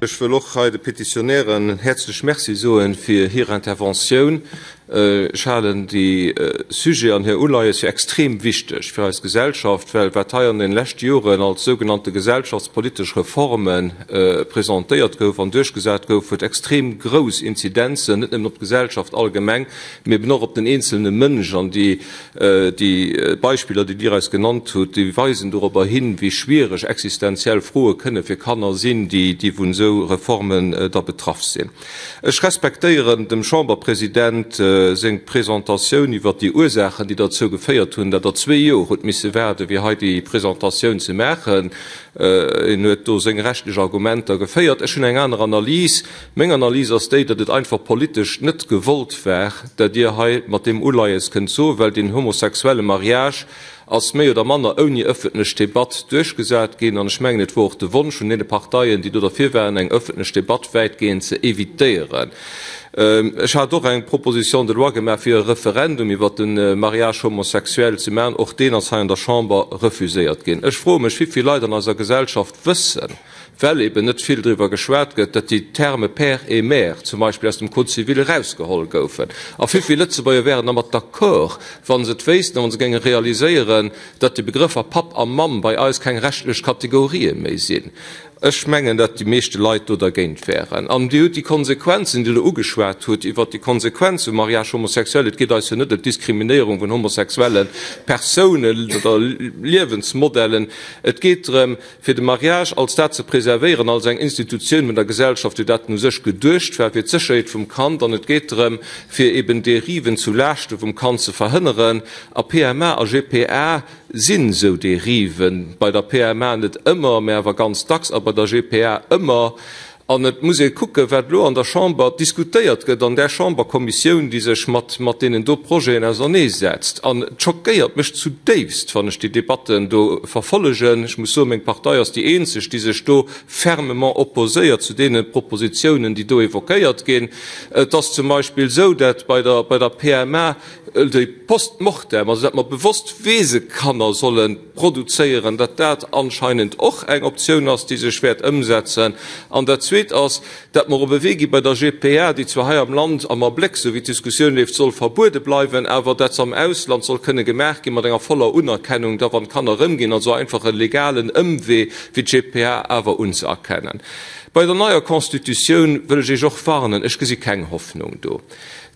Ech wëll och hei de Petitionnairen häerzlech Merci soen fir hir Interventioun. Ech halen déi Sujet an hir Uleies fir extrem wichteg fir eis Gesellschaft, well wat hei an den leschte Joren als sougenannte gesellschaftspolitesch Reforme presentéiert gouf an duerchgesat gouf, huet extrem grouss Inzidenzen, net nëmmen op d'Gesellschaft allgemeng, mee eben och op den eenzelne Mënsch. An déi Déi Beispiller, déi Dir eis genannt hutt, déi weisen dorobber hin, wéi schwiereg existenziell Froe kënne fir Kanner sinn, déi déi vun esou Reformen da betraff sinn. Ech respektéieren dem Chamberpresident seng Presentatioun iwwert déi Ursaachen, déi derzou geféiert hunn, datt Der zwee Joer hutt misse waarden, fir hei déi Presentatioun ze maachen. En huet do seng rechtlech Argumenter geféiert. Ech hunn eng aner Analys. Meng Analys ass déi, datt et einfach politesch net gewollt war, datt Dir hei mat deem Uleies kënnt soen, well deen homosexuelle Mariage ass méi oder manner ouni ëffentlech Debatt duerchgesat ginn. An ech mengen, et wor och de Wonsch vun deene Parteien, déi do derfir waren, eng ëffentlech Debatt wäitgehend ze évitéieren. Ech hat och eng Proposition de loi gemaach, fir e Referendum iwwert de Mariage homosexuel ze maachen. Och deen ass hei an der Chamber refuséiert ginn. Ech froe mech, wéi vill Leit an eiser Gesellschaft wëssen, well eben net vill driwwer geschwat gëtt, datt déi Terme père et mère zum Beispill aus dem Code civil erausgeholl goufen. A vill vill Lëtzebuerger wären dermat d'accord, wa se et wéissten a wa se géinge realiséieren, datt déi Begrëffer Papp a Mamm bei eis keng rechtlech Kategorië méi sinn. Ech mengen, datt déi meeschte Leit do dergéint wären. An Dir hutt déi Konsequenzen, déi Der ugeschwat hutt, iwwert déi Konsequenz vum Mariage homosexuel, et geet eis jo net ëm d'Diskriminéierung vun homosexuelle Persounen oder Liewensmodellen, et geet drëm, fir de Mariage als dat ze preservéieren, als eng Institutioun vun der Gesellschaft, wéi dat u sech geduecht war, fir d'Sécherheet vum Kand, an et geet drëm, fir eben Dériven zu Laaschte vum Kand ze verhënneren. A PMA a GPA sinn esou Dériven, bei der PMA net ëmmer, mä awer ganz dacks, a bei der GPA ëmmer. An et muss ee kucken, wat elo an der Chamber diskutéiert gëtt, an där Chamberkommissioun, déi sech mat mat deenen do Projeten auserneesetzt. An et schockéiert mech zudéifst, wann ech déi Debatten do verfollegen. Ech muss soen, meng Partei ass déi eenzeg, déi sech do fermement opposéiert zu deene Propositionen, déi do évoquéiert ginn. Et ass zum Beispill esou, dat bei der bei der PMA déi post mortem, also dat mer bewosst Weesekanner sollen, produzéieren, datt dat anscheinend och eng Optioun ass, déi sech wäert ëmsetzen. An dat Zweet ass, datt mer op e Wee gi bei der GPA, déi zwar hei am Land am Abléck, esou wéi d'Diskussioun leeft, soll verbuede bleiwen, awer dat se am Ausland soll kënne gemaach gi mat enger voller Unerkennung da wann d'Kanner erëmginn, also einfach e legalen Ëmwee fir d'GPA awer unzeerkennen. Bei der neier Constitutioun wëll ech Iech och warnen, ech gesi keng Hoffnung do.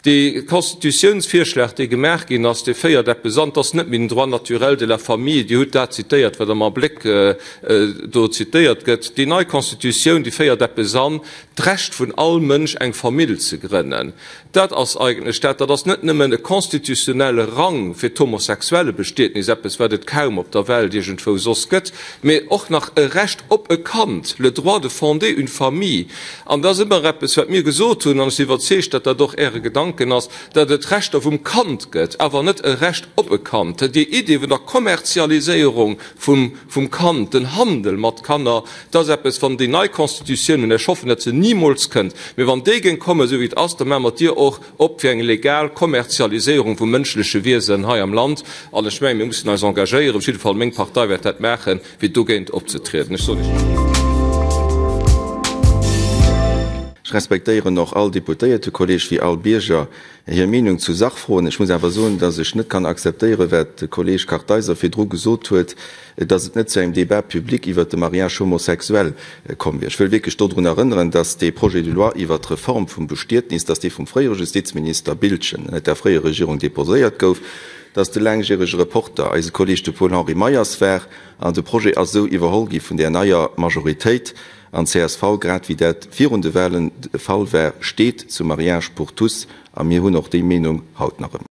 Dee Constitutiounsvirschlag, dee gemaach ginn ass, dee féiert eppes an, 't ass net méi den Droit naturel de la famille, Dir hutt dat zitéiert, wat am Abléck do zitéiert gëtt. Déi nei Constitutioun, déi féiert eppes an, d'Recht vun all Mënsch, eng Famill ze grënnen. Dat ass eigentlech dat. Dat ass net nëmmen e constitutionnelle Rang fir d'Homosexuellebestietnis, eppes, wat et kaum op der Welt iergendwou soss gëtt, mee och nach e Recht op e Kand, le droit de fonder une famille. An dat ass ëmmer eppes, wat mir gesot hunn, an ech si iwwerzeegt, datt dat och Äre Gedanken ass, datt et Rechter vum Kand gëtt, awer net e Recht op e Kand. Déi Idee vun der Kommerzialiséierung vum Kand, den Handel mat Kanner, dat ass eppes, wann déi nei Constitutioun, un ech hoffen, datt se nimools kënnt, mee wann déi géing kommen, esou wéi et ass, da maache mer d'Dier och op fir eng legal Kommerzialiséierung vum mënschleche Wiesen hei am Land. An ech mengen, mir mussen eis engagéieren, op jidde Fall meng Partei wäert dat maachen, fir dogéint opzetrieden. Ech soen Iech. Ech respektéieren och all Deputéiertekolleg wéi all Bierger hir Meenung zu Sachfroen. Ech muss awer soen, datt ech net kann akzeptéieren, wat de Kolleg Kartheiser virdru gesot huet, datt et net zu engem Débat public iwwert de Mariage homosexuel komm wier. Ech wëll wierklech dodrun erënneren, datt dee Projet de loi iwwert d'Reform vum Bestietnis, datt dee vum fréiere Justizminister Biltgen ënnert der fréierer Regierung déposéiert gouf, dass de laangjärege Reporter eise Kolleg de Paul-Henri Meyers war, an de Projet ass esou iwwerholl gi vun där neier Majoritéit, an csv, grad wéi dat virun de Wahlen de Fall war, steet zum Mariage pour tous, a mir hunn och déi Meenung haut nach ëmmer.